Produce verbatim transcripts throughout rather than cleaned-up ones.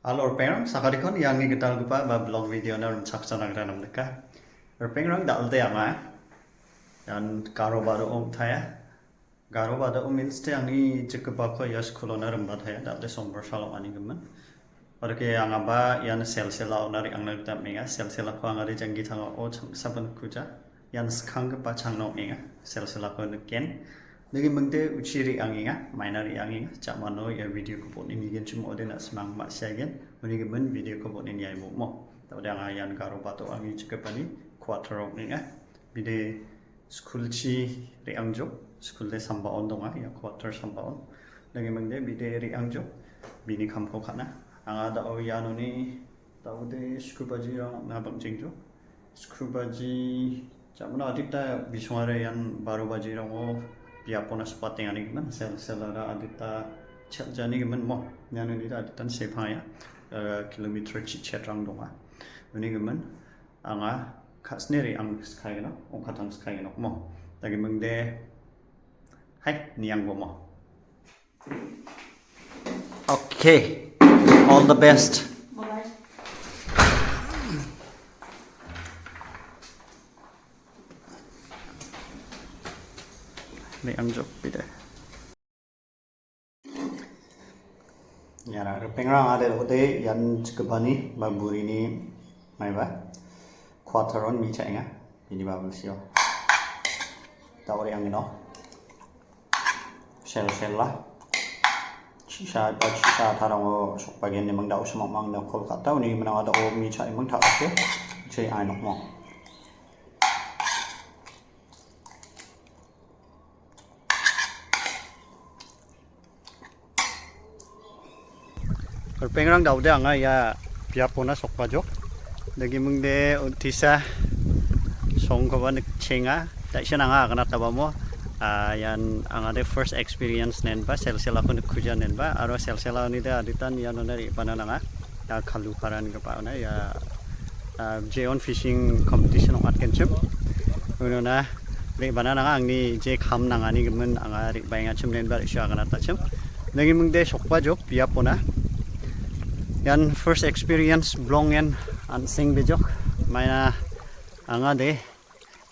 Halo, ripengrang, sakarikon iani gitalgipa ba blog video-na rimchakchana gita namnika. Ripengrang, dal·de anga ian garo bado ong·taia. Garo bado means te angni jikgipako ia skulona rimbataya, dal·de sombar sal ong·ani gimin. Odake angaba ian selsela ona re·angna gita am·enga. Selselako angade janggi tangao chang·saban kuja. Ian skanggipa changna ong·enga. Selselako niken. Nigi mingde uchi re·angenga, maina re·angenga. Jamano ia video-ko bon·e nigenchim ode na·simang ma·siagen. Uni gimin video-ko bon·e niaimo mo. Dal·de anga ian garo bado angni jikgipani quarter ong·enga. Bide skulchi re·angjok, skulde sambaon donga, ia quarter sambaon. Nangimangde bide re·angjok, bini kamko ka·na. Anga da·o ianoni da·ode skulbajirang na bang·jengjok. Skulbaji jamano adita bisongare ian baro bajirango biapona sokatengani gimin, sel-, selara adita chel·jani gimin mo. Ianoni da aditan sepangaya, eh, kilometer chichetrang donga. Uni gimin, anga ka·sini re·ang skaigeno, ong·katang skaigeno mo. Dagimingde, hai, niangbo mo. Okay, all the best. Re·angjok bide. Iara ripengrang ade ode ian chikgipani ba burini maiba quarter-on mi cha·enga. Bini babilsio. Da·o re·angino. Sel-sela. Chisa ba chisa tarango sokbagen nemang da·o semakmang da Kolkata uni menang ada o mi cha·emang ta·ase. Che ai nokmo. Ripengrang da·ode anga ia biapona sokbajok. Dagimingde untisa songkoba nikchenga. Daisa anga aganataba mo. Ah, ian angade first experience nenba, selsela ko nikkuja nenba. Aro selsela onide aditan ianona re·bana nanga. Ia kalu paran kepa ona ia ah, jeon fishing competition ong·atgenchim. Unona re·bana nanga angni je kam nangani gimin anga re·baengachim nenba re·sio aganatachim. Nangimingde sokbajok biapona. Ian first experience blong en an·seng bejok. Maina angade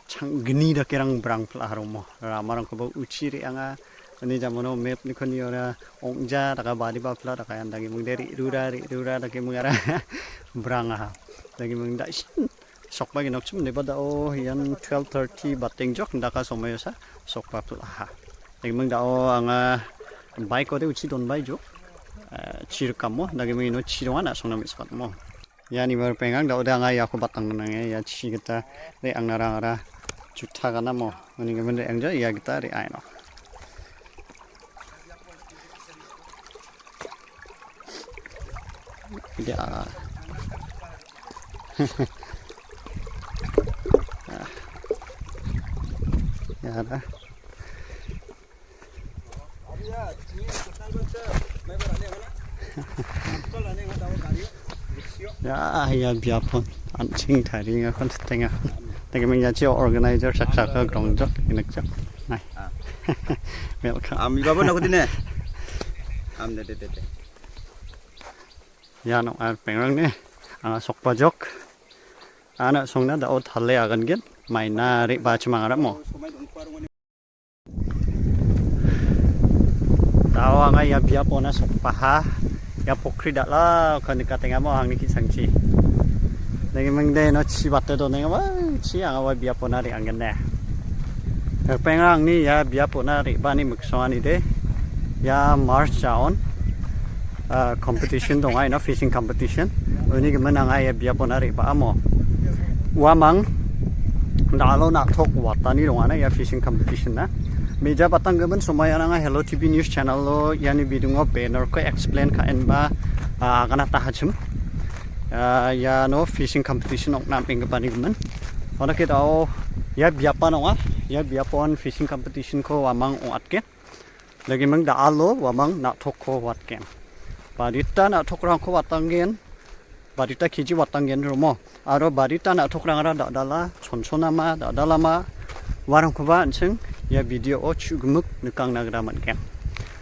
changgni dakerang brang pla haromo. Ramarangkoba uchi re·anga. Ani jamano map nikoni ora ong·ja daga bari bapla daga ian dagimingde re·rura re·rura dagimingara brang aha. Dagiming da isin sokba ginokchim deba da·o ian twelve thirty batengjok daka somoiosa sokba pla aha. Dagiming da·o anga bike ode uchi donbaijok. Eh, chirikamo dagiming ino chirongana songna me·sokatmo. Iani ba ripengrang da·ode anga iako batang nange ia chi gita re·angnarangara juta ganamo. Uni gimin re·angja ia gita re·aino. Dia. Ya da. Ya, ia biapon an·ching tarienga kon sitenga. Dagiming ia chi organizer saksaka grongjok inikjok. Nai. Welcome. Ami babo nako dine. Am de de de de. Iano ripengrang ne. Anga sokbajok. Ana songna da·o tale agangen. Maina re·bachim angaramo. Da·o anga ia biapona sokbaha. Ia pokri dal·ako nikatengamo angni ki·sangchi. Dagimingde ino chi bate donengamo chi anga ua biapona re·angen ne. Ripengrang angni ia biapona re·bani miksonganide. Ia March ja·on. Ah, competition donga ino fishing competition. Uni gimin anga ia biapona re·baamo. Uamang da·alo na·tok watani dongana ia fishing competition na. Meja batanggimin somoian anga Hello T V News channel-o iani bidingo banner-ko explain ka·enba, ah, aganatahachim. Ah, iano fishing competition ong·na am·enggipani gimin. Ona ke da·o ia biapan ong·a. Ia biapon fishing competition-ko uamang ong·atgen. Dagiming da·alo uamang na·tokko watgen. Barita na·tokrangko watanggen. Barita keji watanggen romo. Aro barita na·tokrangara da·dala, chonsonama, da·dalama, uarangkoba an·ching ia video-o chu·gimik nikangna gita man·gen.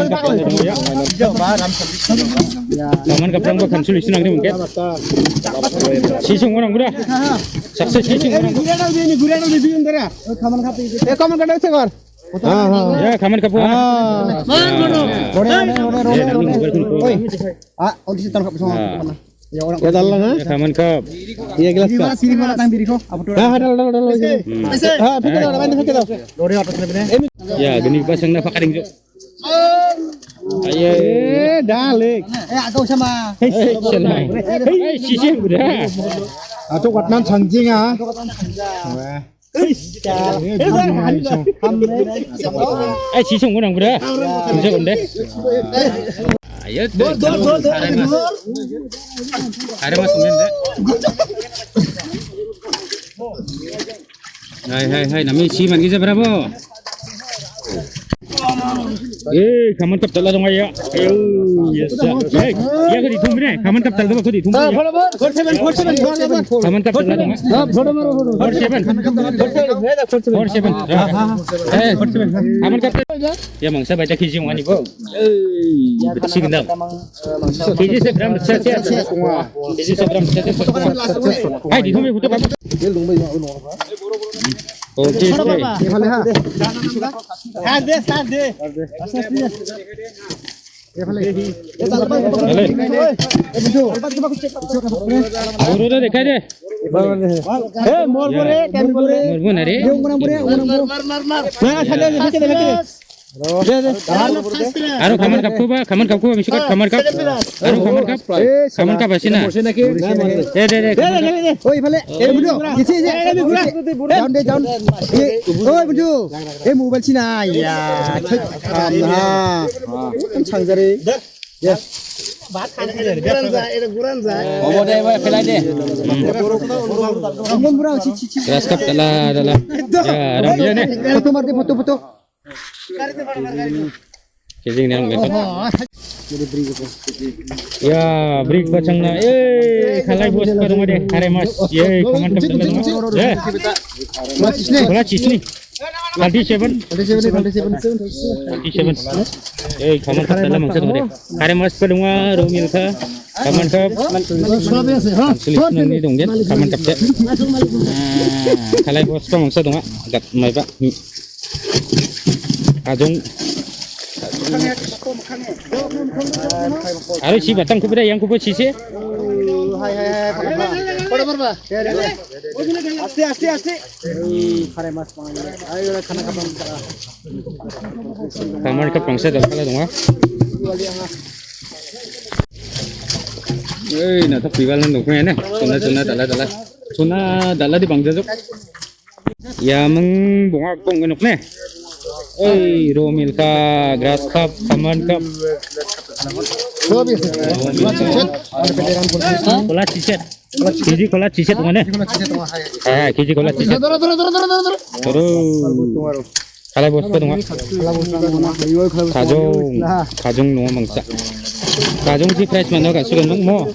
Khaman kap tala donga ia. Khaman kaprangba kansul isi nangni mungkin. Sisung orang bra. Saksa sisung orang. Eh, khaman kap. Ha, ha. Ya, khaman kap. Ah. Rode, rode, rode, rode, rode. Oi. Ah, oh, di situ kap semua. Ah. Ya, orang. Ya, dalam, ha? Ya, khaman kap. Iya, gelas kap. Sini mana tang diri ko? Apa tu? Ha, ha, dalam, dalam, dalam. Hmm. Ha, pikir dalam, main pikir dalam. Rode atas ni bine. Ya, gini pasang na pakaring jo. Ayo. Eh, dalik. Eh, aku sama. Hei, sisung bra. Atuk watnan sangjing, ah. Wah. Eh, sisung orang bra. Bisa konde. Ayo, dol, dol, dol, dol. Ada mas konde. Hai, hai, hai, nami si man gisa bravo. Eh, khaman kap tala donga ia. Ayo. Yes, sir. Hey, iya ko di thum re, kaman kap tal do ko di thum. Four seven, four seven, four seven. Kaman kap tal do. Four seven. Four seven. Eh, kaman kap tal. Ya mangsa baca kiji wani bo. Hey, besi gendam. Kiji se gram besi se. Kiji se gram besi se. Hai, di thum re photo kap. Okay, okay. Sade, sade. Aurora dekhai de. Hey, mor bore, kami bore. Mor bore na re. Mor, mor, mor, mor. Nah, sade, sade, sade. Aro kaman kap ko ba, kaman kap ko ba, misi kap, kaman kap. Aro kaman kap. Kaman kap asina. De, de, de. Oi, bole. Eh, budu. Isi, isi. Down de, down. Eh, oi, budu. Eh, mobile sina. Ya, thik. Kaman ha. Kan changjare. Yes. Obo de, obo, pelai de. Kaman bura, si, si, si. Grass cup dala, dala. Ya, ram ya ne. Photo mar de, photo, photo. Kejing ni ang. Ya, break pachang na. Eh, khalai bos pa dong de. Hare mas. Ye, kaman kap dala. Eh. Mas isne. Bola chisni. Thirty seven. Thirty seven, thirty seven. Thirty seven. Eh, kaman kap dala mangsa dong de. Hare mas pa dong, Romil ka. Kaman kap. Sulit nang ni dong de. Kaman kap de. Ah, khalai bos pa mangsa dong. Gat mai pa. Kajong. Aro si batang kubida yang kubo si se. Hai, hai, hai. Aste, aste, aste. Kaman kap pangsa dal kala donga. Ei, na thok piwal nang dong ne. Chona, chona, dala, dala. Chona, dala di bang jajok. Ia meng bongak bong enok ne. Oi, Romil ka, grass cup, kaman cup. Kola chichet. Kiji kola chichet ong·a ne. Ah, kiji kola chichet. Terus. Khalai bos pa dong·a. Kajong, kajong nonga mangsa. Kajong ji price mana ka sugan mo.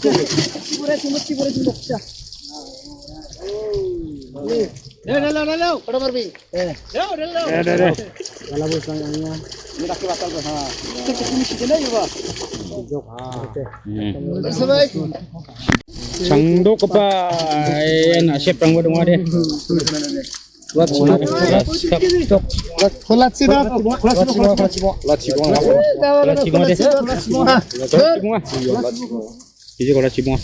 Changdok apa? Eh, nasib rangba dong de. Kiji kola chibong.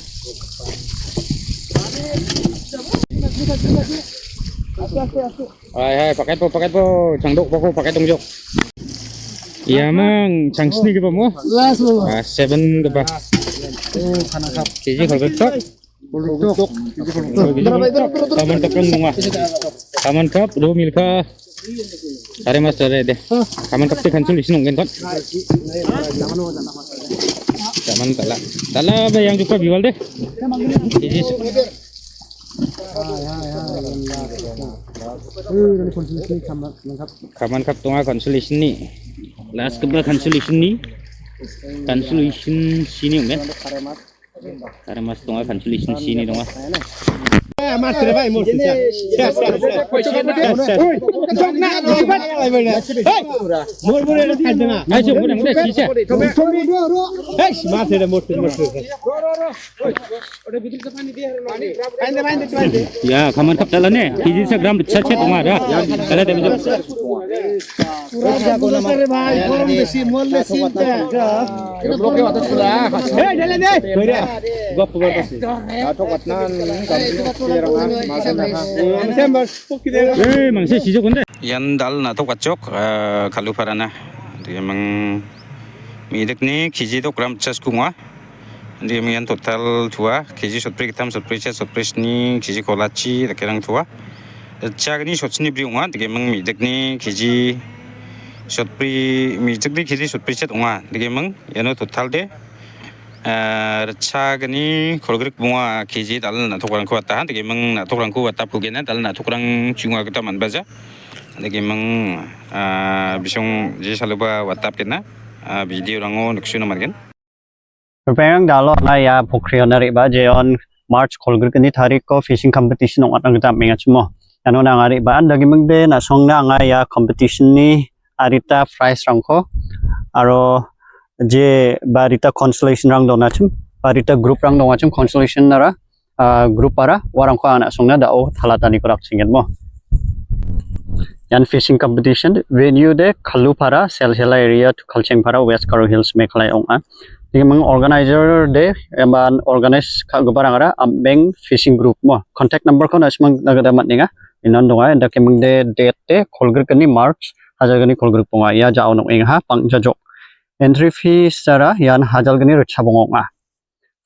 Hai, hai, paket po, paket po. Changdok po, paket dongjok. Ia mang, changsni gipa mo? Last mo. Ah, seven gipa. Oh, kana kap. Kiji kolgok tok. Kolgok tok. Kaman kap dong, donga. Kaman kap, Romil ka. Are mas, are de. Kaman kap te kansul isin ong·gen kon. Kaman tala. Tala ba yang juka biwal de. Kiji. Kaman kap donga consolation ni. Last keba consolation ni. Consolation sini ong·gen. Are mas donga consolation sini donga. Mas tere bhai, mor. Mor, mor, era thai donga. Ai, so, mor, mor, sisa. Ei, mas tere, mor, mor. Ya, kaman kap tala ne. Kiji sa gram sa chet donga da. Tala temi. Ian dal na·tok gatchok, eh, Kaluparana. Dake ming, mi·dikni kiji dok gram chas kunga. Dake ming ian total tua, kiji sotbri gittam, sotbri chet, sotbri sni, kiji kolachi, dakerang tua. Chagni sotsni bri ong·a, dake ming mi·dikni kiji sotbri, mi·dikni kiji sotbri chet ong·a, dake ming iano total de, eh, ritchagni kolgrik bonga kiji dal·al na·tokrangko wataha, dake ming na·tokrangko watap kugena, dal·al na·tokrang chunga gita man·baja, dake ming, ah, bisong je saloba watap kena, ah, video rango niksuna man·gen. Ripengrang, dalo anga ia pokriona re·baa, jeon March kolgrikni tariko fishing competition ong·atna gita am·engachimo. Iano anga re·baan dagimingde na·songna anga ia competition-ni arita prize-rangko aro je ba rita consolation-rang donachim, ba rita group-rang dongachim, consolation-ara, ah, group-ara uarangko anga na·songna da·o talataniko rakchenggenmo. Ian fishing competition venue de Kalupara, Selhela area to Kalchengpara, West Garo Hills, Meghalaya ong·a. Dagiming organizer de, eman organize ka·giparangara Ambeng Fishing Group mo. Contact number-ko na·simang nagada man·enga. Inon donga, indakemingde date de kolgrikni March, hajalgni kolgrik bonga. Ia ja·o nong·engaha, bang·jajok. Entry fees-ara ian hajalgni ritchabonga ong·a.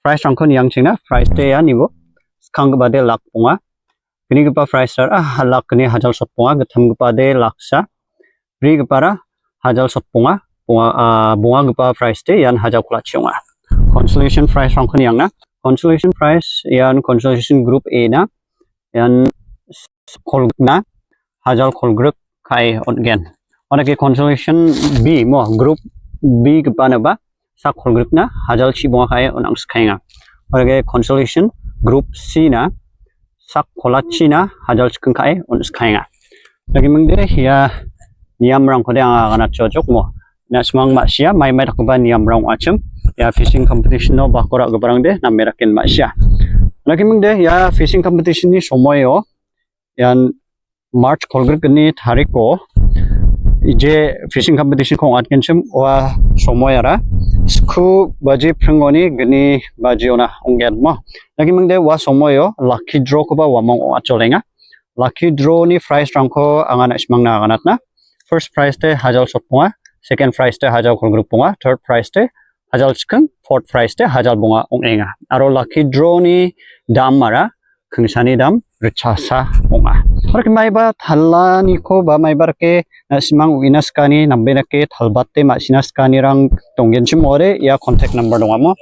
Prize-rangko niangchengna, prize de ian ibo skanggipa de lak bonga. Gnigipa prize-ara, ah, lakgni hajal sotbonga, gittamgipa de laksa. Brigipara hajal sotbonga, bonga, ah, bongagipa prize de ian hajal kolachionga. Consolation prize-rangko niangna. Consolation prize ian consolation group A-na, ian kolgrikna hajal kolgrik ka·e on·gen. Onake consolation B mo, group B gipanaba sak kolgrikna hajal chibonga ka·e on·angskaenga. Onake consolation group C-na sak kolachina hajal chiking ka·e on·skaenga. Dagimingde ia niamrangkode anga aganatchojok mo. Na·simang ma·sia maimai dakgipa niamrang ong·achim. Ia fishing competition-o bakora giparangde name raken ma·sia. Dagimingde ia fishing competition-ni somoio ian March kolgrikni tariko je fishing competition-ko ong·atgenchim ua somoiara sku baji pringoni gni bajiona ong·gen mo. Dagimingde ua somoio lucky draw-koba uamang ong·atjolenga. Lucky draw-ni prize-rangko anga na·simangna aganatna. First prize de hajal sotbonga, second prize de hajal kolgrikbonga, third prize de hajal chiking, fourth prize de hajal bonga ong·enga. Aro lucky draw-ni damara kingsani dam ritchasa ong·a. Aro maiba talaniko ba maiba rike na·simang uina skani, nambe dake talbate ma·sina skanirang donggenchim ong·ode ia contact number dongamo.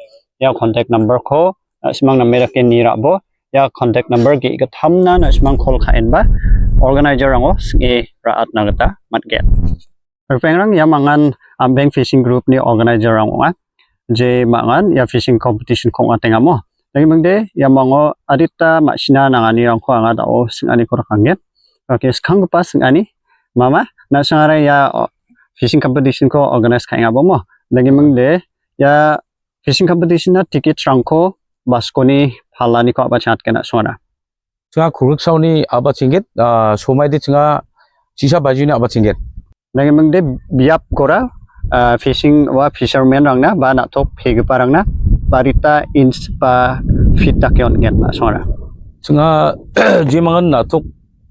Ia contact number-ko na·simang nambe dake ni ra·bo. Ia contact number ge·gittamna na·simang call ka·enba organizer-rango sing·e ra·atna gita man·gen. Ripengrang, ia mangan Ambeng Fishing Group-ni organizer-rang ong·a. Je mangan ia fishing competition-ko ong·atengamo. Dagimingde ia mango adita ma·sina nanganirangko anga da·o sing·aniko rakanggen. Oke, skanggipa sing·ani. Mama, na·songara ia, o, fishing competition-ko organize ka·engabamo. Dagimingde ia fishing competition-na tickets-rangko baskoni palaniko a·bachengatgen na·songara. Chinga kolgriksaoni a·bachengget, ah, somaide chinga chisa bajuni a·bachengget. Dagimingde biapkora, ah, fishing wa fisherman-rangna ba na·tok pegiparangna barita inch ba feet dake on·gen na·songara. Chinga jemangan na·tok,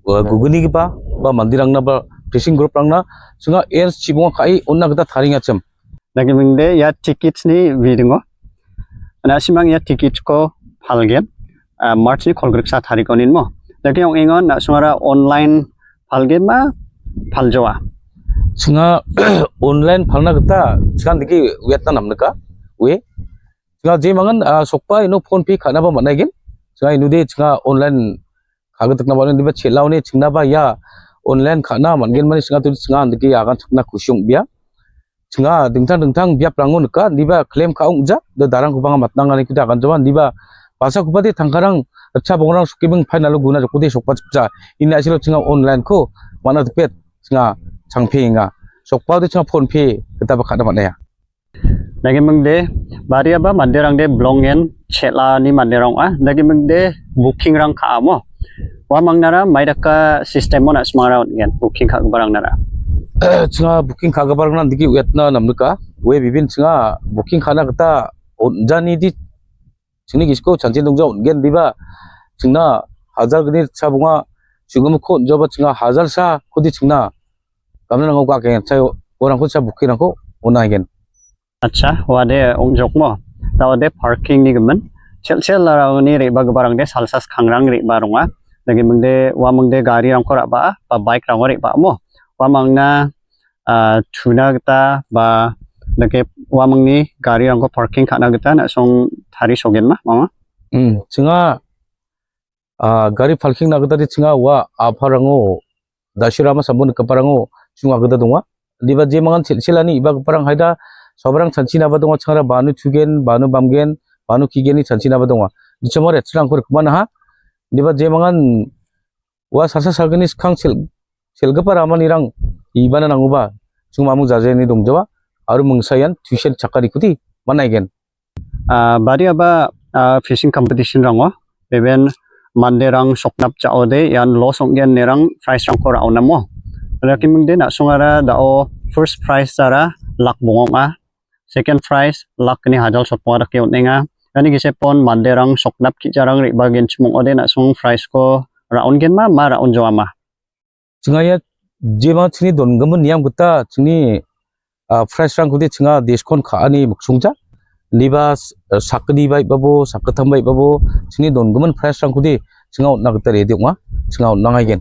ah, gugunigipa ba mandirangna ba fishing group-rangna chinga inch chibonga ka·e on·na gita tariengachim. Dagimingde ia tickets-ni bidingo. Na·simang ia tickets-ko palgen, ah, March-ni kolgriksa tariko ninmo. Dake ong·engon na·songara online palgenba paljoa. Chinga online palna gita chinga dake uiatna namnika. Ue. Chinga jemangan, ah, sokba ino PhonePe ka·naba man·aigen. Chinga inude chinga online ka·gitikna ba·ren diba chel·aoni chingnaba ia online ka·na man·gen mani chinga tudi chinga andike aganchakna kusi ong·bia. Chinga dingtang dingtang biaprango nika, indiba claim ka·ong ja, da darangkoba anga matnanganiko da aganjaba, indiba basakobade tangkarang ritchabongrang sokibing final-o guna jokode sokba chipja. Ini a·selo chinga online-ko man·a dipet chinga changpeenga. Sokbaode chinga PhonePe gitaba ka·na man·aia. Dagimingde, bariaba manderangde bilongen chel·ani manderang ong·a. Dagimingde booking-rang ka·amo. Uamangnara maidaka system-o na·simangara on·gen, booking ka·giparangnara. Chinga booking ka·giparangna andike uiatna namnika. Ue bibin chinga booking ka·na gita on·janidi chingni gisiko chanchil dongja on·gen diba. Chingna hajar gni ritchabonga, chigimikko on·jaba chinga hajar sakodi chingna gamnango ga·genchai uarangko cha booking-rangko on·aigen. Acha, uade ong·jokmo. Da uade parking-ni gimin. Chel·chel arangni re·bagiparangde salsa skangrang re·baa ronga. Dagimingde, uamingde garirangko ra·baa, ba bike-rangko re·baamo. Uamangna, ah, tuna gita, ba, dake uamingni garirangko parking ka·na gita na·song tarisogenma, mama? Hmm, chinga, ah, gari parking-na gita de chinga ua a·parango Dasirama sambo nikgiparango chunga gita donga. Indiba jemangan chel·chelani ibagiparang haida Sabarang chanchinaba donga, changara banu chugen, banu bamgen, banu kigeni chanchinaba donga. Nichamo retsilrangko rikmanaha. Diba jemangan ua salsa salgni skang sel-, selgipa ramanirang ibana nangoba, ching mamung jajani dongjawa, aro mingsa ian tuition chakarikuti manaigen. Ah, bariaba, ah, fishing competition-rango, beben manderang soknap ja·ode ian loss ong·gen nerang prize-rangko ra·onamo. Rakimingde na·songara da·o first prize-ara lak bonga ong·a. Second prize lak ni hajal sotbonga dake on·enga. Iani gisepon manderang soknap ki·jarang re·bagenchim ong·ode na·song prize-ko ra·ongenma, ma ra·onjoama. Chingaya jeba chini dongimin niam gita chini, ah, prize-rangkode chinga discount ka·ani miksongja. Niba s-, sakgni baibabo, sakgittam baibabo, chini dongimin prize-rangkode chinga on·na gita ready ong·a, chinga on·nangaigen.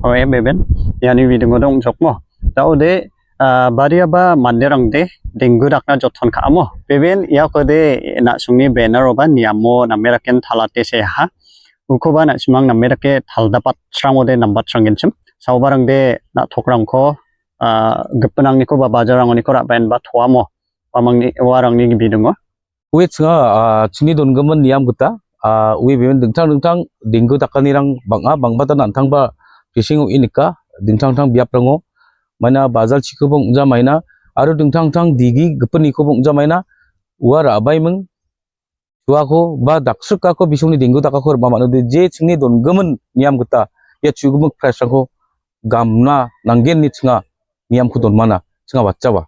Oe, beben, iani bidingo dong·jokmo. Da·ode, ah, bariaba manderangde denggu dakna joton ka·amo. Beben, iakode na·songni banner-oba niamo nameraken talate seha. Ukoba na·simang namedake taldapatsrangode nambatsranggenchim. Saobarangde na·tokrangko, ah, gipinangniko ba bajarangoniko ra·baenba toamo. Uamangni, uarangni gibidingo. Ue chinga, ah, chini dongimin niam gita, ah, ue beben dingtang dingtang denggu dakanirang bang·a, bang·batan an·tangba fishing-o nika, dingtang dingtang biaprango. Maina bajalchikoba ong·ja maina, aro dingtang dingtang digi gipinikoba ong·ja maina, ua ra·baiming, chuako ba daksrikako bisongni denggu dakako rima man·ode, je chingni dongimin niam gita ia chugimik prize-rangko gamna nanggen ine chinga niamko donmana, chinga watjawa.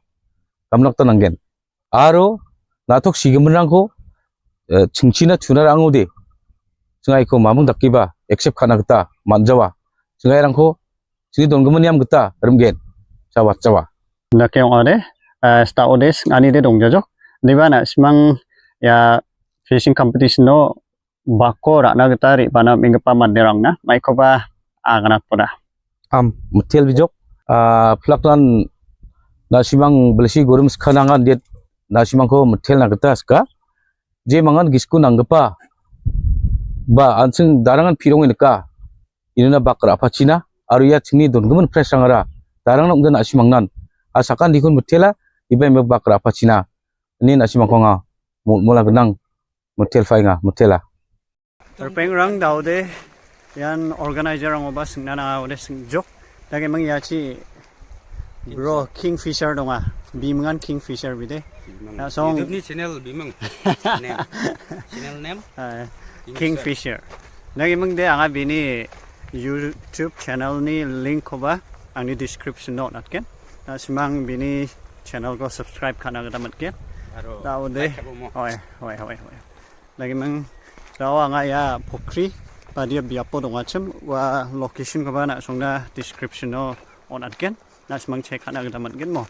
Gamna gita nanggen. Aro na·tok sigiminrangko, eh, chingchina chuna ra·angode, chinga iko mamung dakeba accept ka·na gita man·jawa. Chinga irangko chini dongimin niam gita rim·gen. Cha watjawa. Dake ong·ade, eh, stao de sing·anide dongjajok. Diba na·simang ia fishing competition-o bako ra·na gita re·bana am·enggipa manderangna maikoba aganatboda. Am, mitel bijok. Ah, plaklan na·simang bilsi gurim skanangan det na·simangko mitelna gita ska. Je mangan gisku nanggipa ba an·ching darangan pirong nika. Inona bak ra·pachina, aro ia chingni dongimin prize-rangara darangna ong·ja na·simangnan. A sakan dikon mitela, iba iba bak ra·pachina. Ine na·simangko anga mo-, mola gnang mitel faenga, mitela. Ripengrang da·ode, ian organizer-rangoba singna nanga ode singjok. Dagiming iachi bro Kingfisher donga. Bimingan Kingfisher bide. Biming. Na·song YouTube-ni channel Biming. Name. Channel name? Ah, Kingfisher. Kingfisher. Dagiming de anga bini YouTube channel-ni link-koba angni description-o on·atgen. Na·simang bini channel-ko subscribe ka·na gita man·gen. Aro da·ode. Like ka·bomo. Hoi, hoi, hoi, hoi. Dagiming, da·o anga ia pokri badia biapo dongachim, ua location-koba na·songna description-o on·atgen, na·simang check ka·na gita man·gen mo.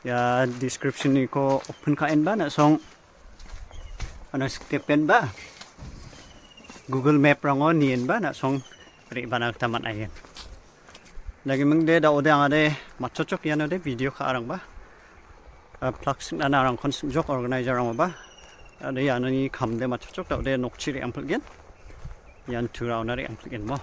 Ia description-niko open ka·enba na·song, ano sikdepenba, Google Map-rango nienba na·song re·bana gita man·aigen. Dagiming de da·ode angade matchotchok ianode video ka·arangba. Ah, plak sing·na narangkon singjok organizer-rangoba. Ade ianoni kamde matchotchok da·ode nokchi re·angpilgen. Ian turaona re·angpilgen mo.